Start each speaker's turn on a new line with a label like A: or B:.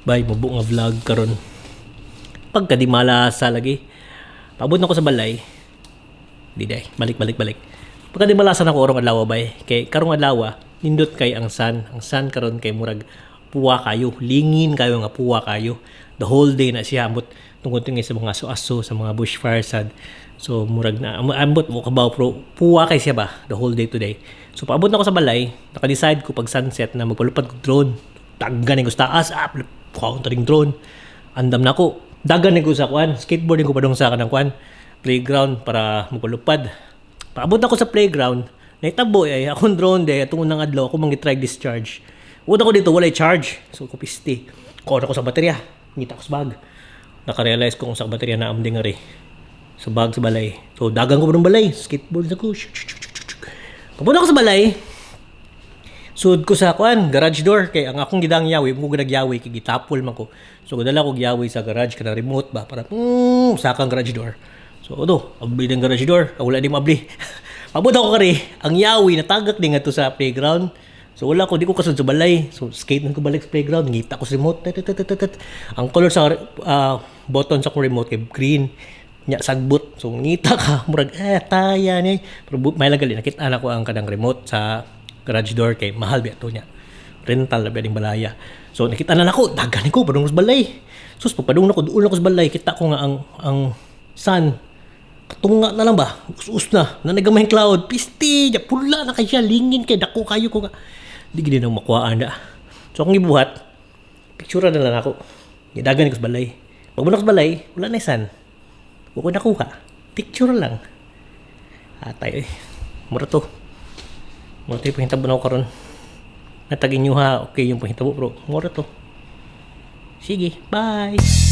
A: Bay, mubo nga vlog karon. Pagka di malasa lagi. Paabot na ko sa balay. Di day, balik, balik, balik. Pagka di malasa na ko orong adlaw, bay. Kay karong adlaw, nindot kay ang sun. Ang sun karon kay murag puwa kayo. Lingin kayo nga puwa kayo. The whole day na siya ambot tungod tingi sa mga aso-aso, sa mga bushfire sad. So murag na ambot mo kabaw, pero puwa kay siya ba the whole day today. So paabot na ko sa balay, naka-decide ko pag sunset na magpalupad ko drone. Daggan ko sa taas, ah, kuha ko drone. Andam na ko. Dagan ko sa kuan, skateboarding ko padung sa kanang kuan, playground para magpalupad. Paabot na ko sa playground, naitabo ay akong drone day atong unang adlaw ako mang try discharge. Una ko dito walay charge. So ko pisti. Kuha ko sa baterya. Ngita ko sa bag. Naka-realize ko kung sa baterya na amding ari. Sa bag sa balay. So dagan ko pa ng balay. Skateboard sa ko. Papunta ko sa balay, sud ko sa kuan, garage door, kay ang akong gidang yawi mo nagyawi kay gitapol man ko. So gadala ko yawi sa garage kana remote ba para sakang garage door. So odo, abli ng garage door, ah, wala di maabli. Pabot ako kari, ang yawi natagak din ngadto sa playground. So wala ko, di ko kasud sa balay. So skate man ko balik sa playground, ngita ko sa remote. Tat, tat, tat, tat. Ang color sa button sa akong remote kay green nya sagbot. So ngita ka murag eh taya ni. Pero may lang gali nakita na ko ang kanang remote sa garage door kay mahal biya to niya. Rental na biya ning balaya. So nakita na nako, dagan ko padung sa balay. Sus, pagpadung nako, duol na ko sa balay, kita ko nga ang sun katunga na lang ba? Us-us na. Nanagamay cloud. Pisti! Ya, pula na kay siya. Lingin kay dako kayo ko nga. Di gid nang makuhaan na. So akong gibuhat, picture na lang ako. Gidagan ko sa balay. Pag ko sa balay, wala na sun. Wa ko nakuha. Picture lang. Atay eh. Mura to. Mura to yung pahintabo na ako karon. Natagin nyo ha, okay yung pahintabo, pero mura to. Sige, bye!